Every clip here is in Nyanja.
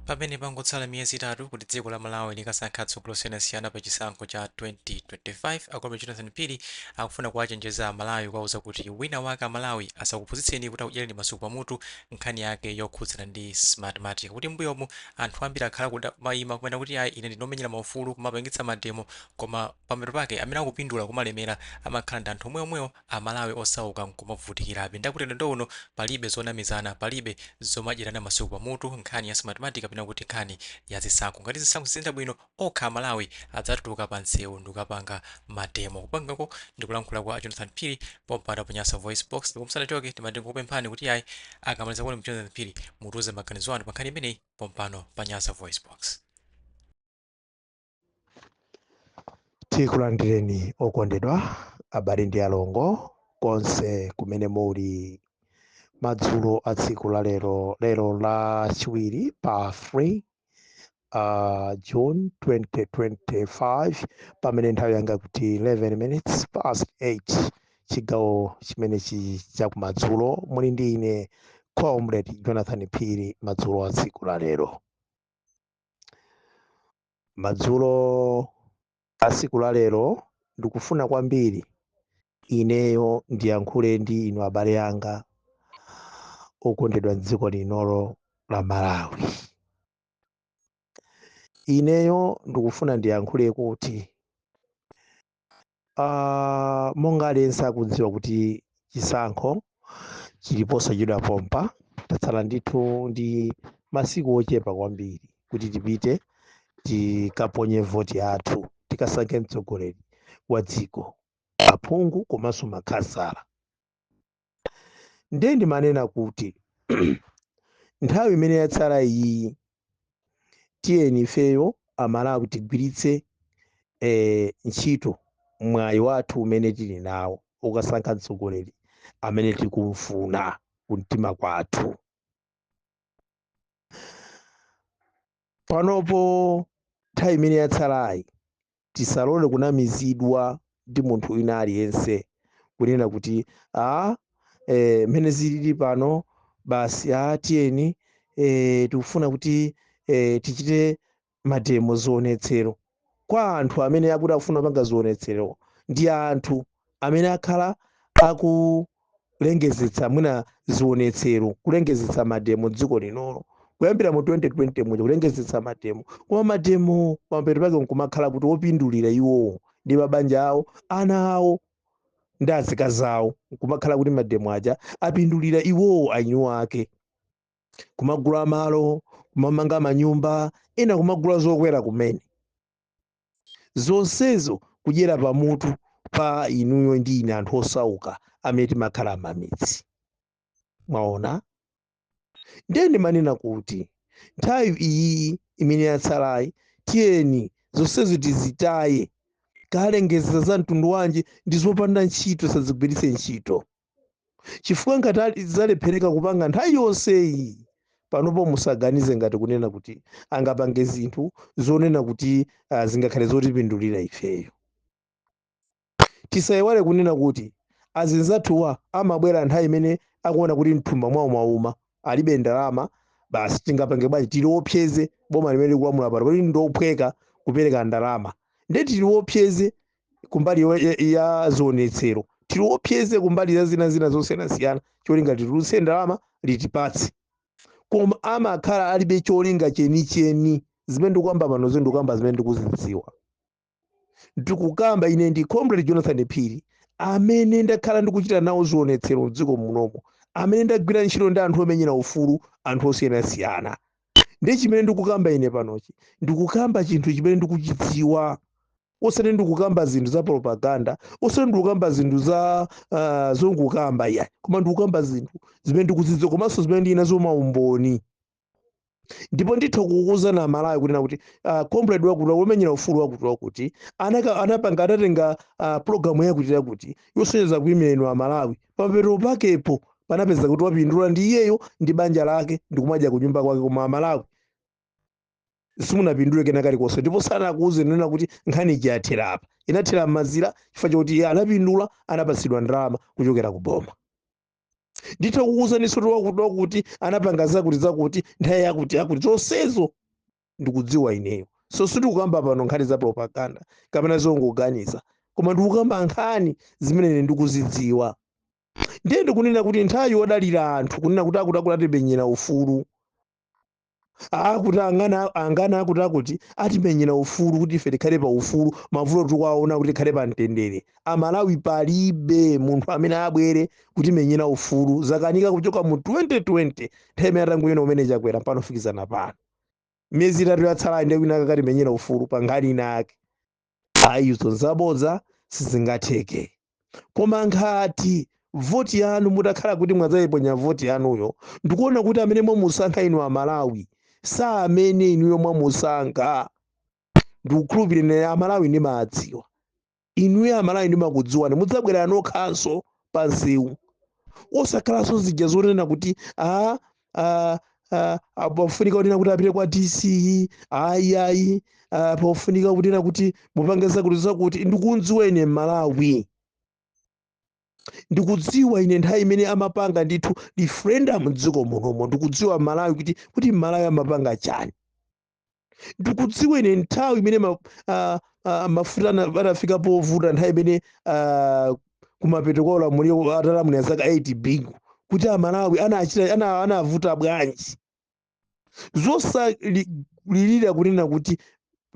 Pamene pangotsala miyezi 3 kuti dziko la Malawi likasankhe atsogoleri osiyanasiyana pa chisankho cha 2025, a Comrade Jonathan Phiri akufuna kuwachenjeza aMalawi kuwauza kuti wina wake aMalawi asakupusitseni kuti akudyereni masuku pamutu nkhani yake yokhudzana ndi Smartmatic kuti mbuyomu anthu ambiri akhala akumayima kumanena kuti ayi ine ndine omenyera maufulu kumapangitsa mademo koma pamapeto pake amene akupindula kumalemera amakhala ndi anthu omweomwewo aMalawi osauka nkumavutikirabe ndiye akuti ulendo uno palibe zonamizana palibe zomadyerana masuku pamutu nkhani ya smartmatic kapena kuti nkhani ya zisankho ngati zisankho siziyenda bwino okha aMalawi adzatuluka pa nsewu ndikukapanga ma demo kupangako ndikulankhula kwa a Jonathan Phiri pompano pa Nyasa VoiceBox ndipo musanachoke timati tingokupemphani kuti ayi akamaliza kuona Jonathan Phiri mutiuze maganizo anu pa nkhani imeneyi pompano pa Nyasa VoiceBox. Tikulandireni okondedwa abale ndi alongo konse kumene muli madzulo a tsiku la lero, lero la chiwiri pa 3 June 2025 pamene nthawi yanga kuti 11 minutes past 8 chigawo chimenechi chakumadzulo muli ndi ine Comrade Jonathan Phiri madzulo a tsiku la lero. Madzulo a tsiku la lero ndikufuna kwambiri ineyo ndiyankhule ndi inu abale anga okondedwa mdziko linolo la Malawi. Ineyo ndikufuna ndiyankhule kuti monga aliyense akudziwa kuti chisankho chili posachedwa pompa, tatsala ndithu ndi masiku ochepa kwambiri kuti tipite tikaponye voti yathu, tikasankhe mtsogoleri wa dziko, aphungu komanso makhansala. Ndiye ndimanena kuti nthawi imene yatsala iyi, tiyeni ifeyo Amalawi tigwiritse ntchito mwayi wathu umene tili nawo okasankha mtsogoleri amene tikumfuna kumtima kwathu. Panopo nthawi imene yatsalayi tisalole kunamizidwa ndi munthu wina aliyense kunena kuti mmene zilili pano basi tiyeni tikufuna kuti tichite mademo zionetsero. Kwa anthu amene akuti akufuna kupanga zionetsero ndi anthu amene akhala akulengezetsa mwina zionetsero, kulengezetsa mademo dziko linolo kuyambira mu 2020 muja kulengezetsa mademo, koma mademo pamapeto pake nkumakhala kuti opindulira iwowo ndi mabanja awo, ana awo ndi azikazi awo, nkumakhala kuti mademo aja apindulira iwowo eni ake, kumagula malo, kumamanga manyumba, ena kumagula zokwera kumene, zonsezo kudyera pamutu pa inuyo ndi ine anthu osauka amene timakhala m'mamidzi. Mwaona? Ndiye ndimanena kuti nthawi iyi imene yatsalayi, tiyeni zonsezo tizitaye. Kalengeza za mtundu wanji ndi zopanda ntchito, tisazigwiritse ntchito, chifukwa ngati zalephereka kupanga nthawi yonseyi, panopo musaganize ngati kunena kuti angapange zinthu zonena kuti zingakhale zotipindulira ifeyo. Tisayiwale kunena kuti azinzathuwa amabwera nthawi imene akuona kuti mthumba mwawo mwauma, alibe ndalama, basi tingapange bwanji, tiliopseze boma limene likulamula pano poti ndophweka kupereka ndalama, ndiye tiliopseze kumbali ya zionetsero, tiliopseze kumbali ya zina zina zosiyanasiyana, cholinga titulutse ndalama litipatse. Koma amakhala alibe cholinga chenicheni. Zimene ndikukamba panozo ndikukamba zimene ndikuzidziwa. Ndikukamba ine ndi Comrade Jonathan Phiri amene ndakhala ndikuchita nawo zionetsero mdziko munomo, amene ndagwira ntchito ndi anthu omenyera ufulu, anthu osiyanasiyana. Ndiye chimene ndikukamba ine panochi, ndikukamba chinthu chimene ndikuchidziwa, osati ndikukamba zinthu za propaganda, osati ndikukamba zinthu za zongokamba iyayi, koma ndikukamba zinthu zimene ndikuzidziwa komanso zimene ndili nazo maumboni. Ndipo nditha kukuuzani Amalawi kunena kuti comrade wakuti womenyera ufulu wakuti wakuti anapanga, anatenga programu yakuti yakuti yosonyeza kuimira inu Amalawi, pamapeto pakepo panapeza kuti wapindula ndi iyeyo ndi banja lake ndikumadya kunyumba kwake, koma Amalawi simunapindule kena kalikonse. Ndipo sanakuuze nena kuti nkhani ija yathera apa, inathera m'mazira chifukwa chokuti iye anapindula, anapatsidwa ndalama kuchokera ku boma. Nditha kukuwuzaninso wakuti wakuti anapanga zakuti zakuti nthawi yakuti yakuti. Zonsezo ndikudziwa ineyo. So sindikukamba pano nkhani za propaganda kapena zongoganiza, koma ndikukamba nkhani zimene ine ndikuzidziwa. Ndiye ndikunena kuti nthawi yodalira anthu kunena kuti akuti akuti atimenyera ufulu, akuti angana angana akuti akuti atimenyera ufulu kuti ife tikhale pa ufulu, mavuto tikuwaona, kuti tikhale pa mtendere, Amalawi, palibe munthu amene abwere kutimenyera ufulu. Zakanika kuchoka mu 2020, nthawi imene atangoyena umene Chakwera, mpano kufikizana pano, miyezi 3 yatsala, ndiye wina akatimenyera ufulu pa nkhani ina yake. Ayi, izo nzabodza, sizingatheke. Koma ngati voti yanu mutakhala kuti mwadzayiponya voti yanuyo, ndikuona kuti amene mwamusankha inu Amalawi sa amene inuyo mwamusankha, ndikukhulupirira Amalawi ndimadziwa, inuyo Amalawi ndimakudziwani, mudzabwera nokhanso pa msewu, osakhalanso zija zonena kuti a a a pofunika kunena kuti apite kwa DC. Ayi, ayi, pofunika kunena kuti mupange zakuti zakuti. Ndikundziwa ine Malawi, ndikudziwa ine nthawi imene amapanga ndithu referendum mdziko munomo. Ndikudziwa Malawi kuti Malawi amapanga chani. Ndikudziwa ine nthawi imene mafuta anafika povuta, nthawi imene kumapeto kwa ulamuliro atalamulira zaka 8 Bingu, kuti Amalawi anachita anavuta bwanji. Zosalilira kunena kuti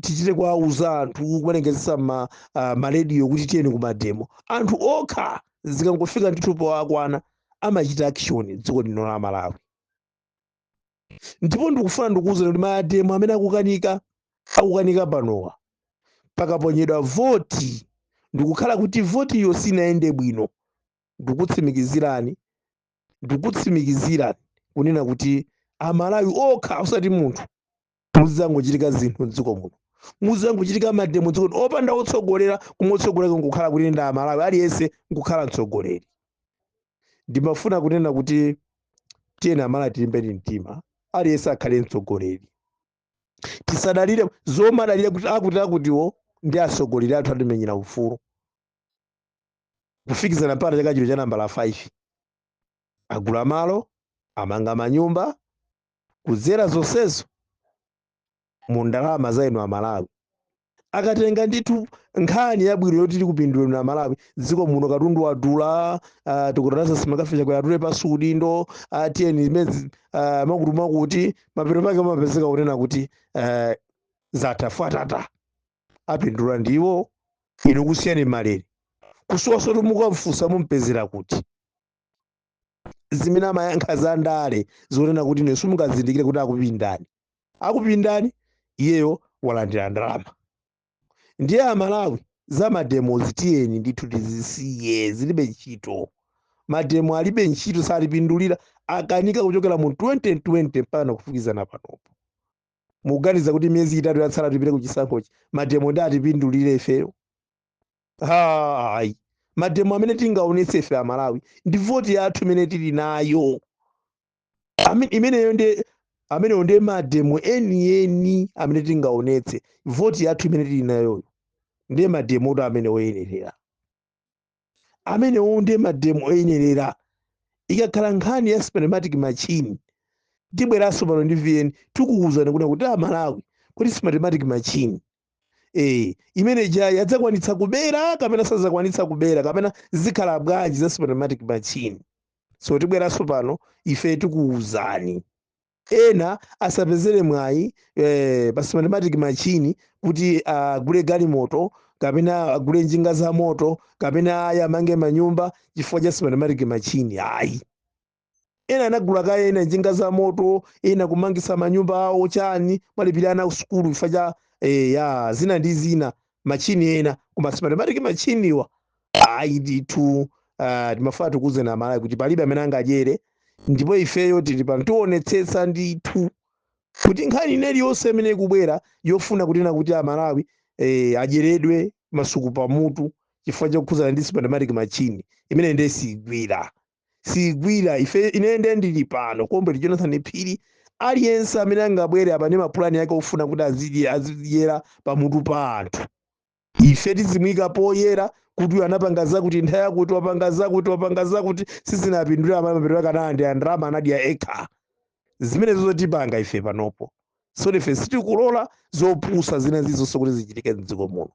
tichite kuwauza anthu, kumalengezesa ma marediyo kuti tiyeni kuma demo. Anthu okha zikangofika ndithu powakwana amachita action dziko lino la Malawi. Ndipo ndikufuna ndikuwuzeni kuti ma demo amene akukanika panowa, pakaponyedwa voti ndikukhala kuti voti iyo sinayende bwino, ndikutsimikizirani kunena kuti Amalawi okha, osati munthu, muzangochitika zinthu mdziko muno, muzangochitika ma demo dziko muno, opanda otsogolera. Kumotsogolera nkukhala kuti ndi Amalawi, aliyense nkukhala mtsogoleri. Ndimafuna kunena kuti tiyeni Amalawi tilimbeni mtima, aliyense akhale mtsogoleri. Tisadalire zomadalira kuti akuti akutiwo ndi atsogoleri athu atimenyera ufulu. Kufikizana mpaka chaka chino cha nambala 5, agula malo, amanga manyumba kudzera zonsezo mu ndalama za inu Amalawi. Akatenga ndithu nkhani yabwino yoti tikupinduleni Amalawi, dziko muno katundu wadula, tikutanasa simakafe, Chakwera atule pansi udindo, tiyeni imezi makuti makuti, mapeto pake amapezeka kunena kuti zatha fwatata, apindula ndiwo, inu kusiyani malere kusowaso. Mukamfunsa mumpezera kuti zimene amayankha za ndale zonena kuti ine simungazindikire kuti akupindani, akupindani, iyeyo walandira ndalama. Ndiye Amalawi, za ma demo tiyeni ndithu tizisiye, zilibe ntchito. Ma demo alibe ntchito, salipindulira, akanika kuchokera mu 2020 mpaka kufikizana panopo. Mukuganiza kuti miyezi 3 yatsala tipite kuchisankhochi, ma demo ndi atipindulire ifeyo? Hayi, ma demo amene tingaonetse ife Amalawi ndi voti yathu imene tili nayo. Imeneyo ndi ameneyo ndi ma demo enieni amene tingaonetse. Voti yathu imene tili nayoyo ndiye ma demo to amene oyenerera, amenewo ndiye ma demo oyenerera. Ikakhala nkhani ya Smartmatic machine, tibweranso pano ndi VN, tikuwuzani kuna kuti Amalawi, kuti Smartmatic machine imene ija yadzakwanitsa kubera kapena sadzakwanitsa kubera, kapena zikhala bwanji za Smartmatic machine. So tibweranso pano ife tikuwuzani. Ena asapezere mwayi pa Smartmatic machine kuti agule galimoto kapena agule njinga za moto kapena ayi amange manyumba chifukwa cha Smartmatic machine. Ayi, ena anagula kaya ena njinga za moto, ena kumangisa manyumba awo, chani, malipira ana sukulu chifukwa cha ya zina ndi zina, machine ena. Koma Smartmatic machine iwa, ayi ndithu. Timafuna tikuwuzeni Amalawi kuti palibe amene angadyere, ndipo ifeyo tili pano tionetsetsa ndithu kuti nkhani iliyonse imene ikubwera yofuna kunena kuti Amalawi adyeredwe masuku pamutu chifukwa chokhudzana ndi Smartmatic machine imene, ndiye sigwira, sigwira. Ife, ine ndiye ndili pano, Comrade Jonathan Phiri. Aliyense amene angabwere apa ndi mapulani ake ofuna kuti azidyera pamutu pa anthu. Ife tizimuyika poyera kuti uyu anapanga zakuti, nthawi yakuti wapanga zakuti, wapanga zakuti, sizinapindulira mapeto ake analandira ndalama, anadya ekha. Zimenezo zotipanga ife panopo. So ife sitikulola zopusa zina zizonse kuti zichitike mdziko muno.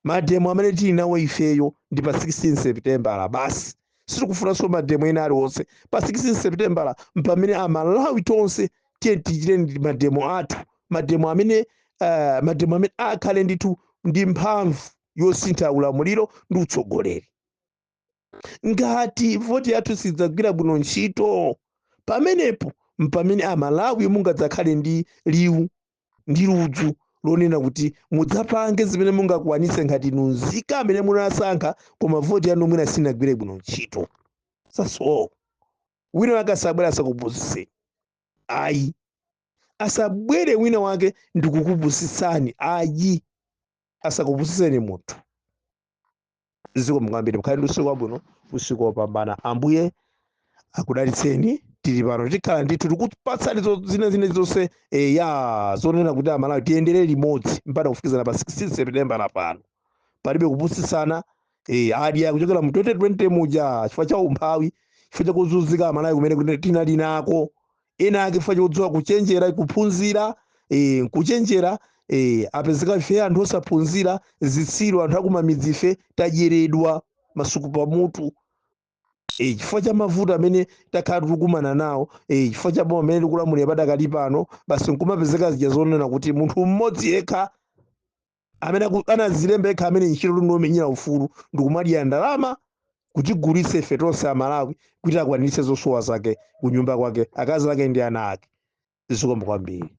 Mademo amene tili nawo ifeyo ndi pa 16 Septembala basi. Sitikufunanso mademo ena aliwonse. Pa 16 Septembala mpamene Amalawi tonse tiye tichite ndi mademo athu, mademo amene akhale ndithu ndi mphamvu yosintha ulamuliro ndi utsogoleri. Ngati voti yathu sidzagwira bwino ntchito, pamenepo mpamene Amalawi mungadzakhale ndi liwu ndi ludzu lonena kuti mudzapange zimene mungakwanise ngati inu nzika amene munasankha, koma voti yanu mwina sinagwire bwino ntchito. That's all. Wina wake asabwere asakupusitseni, ayi. Asabwere wina wake ndikukupusitsani, ayi. Asakupusitseni munthu. Zikomo kwambiri. Mukhale ndi usiku wabwino, usiku wopambana. Ambuye akudalitseni. Tili pano, tikhala ndithu tikupatsani zina zine zonse ya zonena kuti Amalawi tiyendere limodzi mpaka kufikizana pa 16 September. Pano palibe kupusitsana. Adya kuchokera mu 2020 muja chifukwa cha umphawi, chifukwa cha kuzunzika Amalawi kumene kuti tinali nako. Ena ake chifukwa chodziwa kuchenjera, kuphunzira, kuchenjera, apezeka ife anthu osaphunzira, zitsiru, anthu akumamidzi, ife tadyeredwa masuku pamutu chifukwa cha mavuto amene takhala tikukumana nawo, chifukwa cha boma amene likulamulira padakali pano. Basi, nkumapezeka zija zonena kuti munthu mmodzi yekha amene anazilemba yekha amene ntchito ndiomenyera ufulu ndikumadya ndalama kutigulitsa ife tonse Amalawi kuti akwaniritse zosowa zake kunyumba kwake, akazi ake ndi ana ake. Zikomo kwambiri.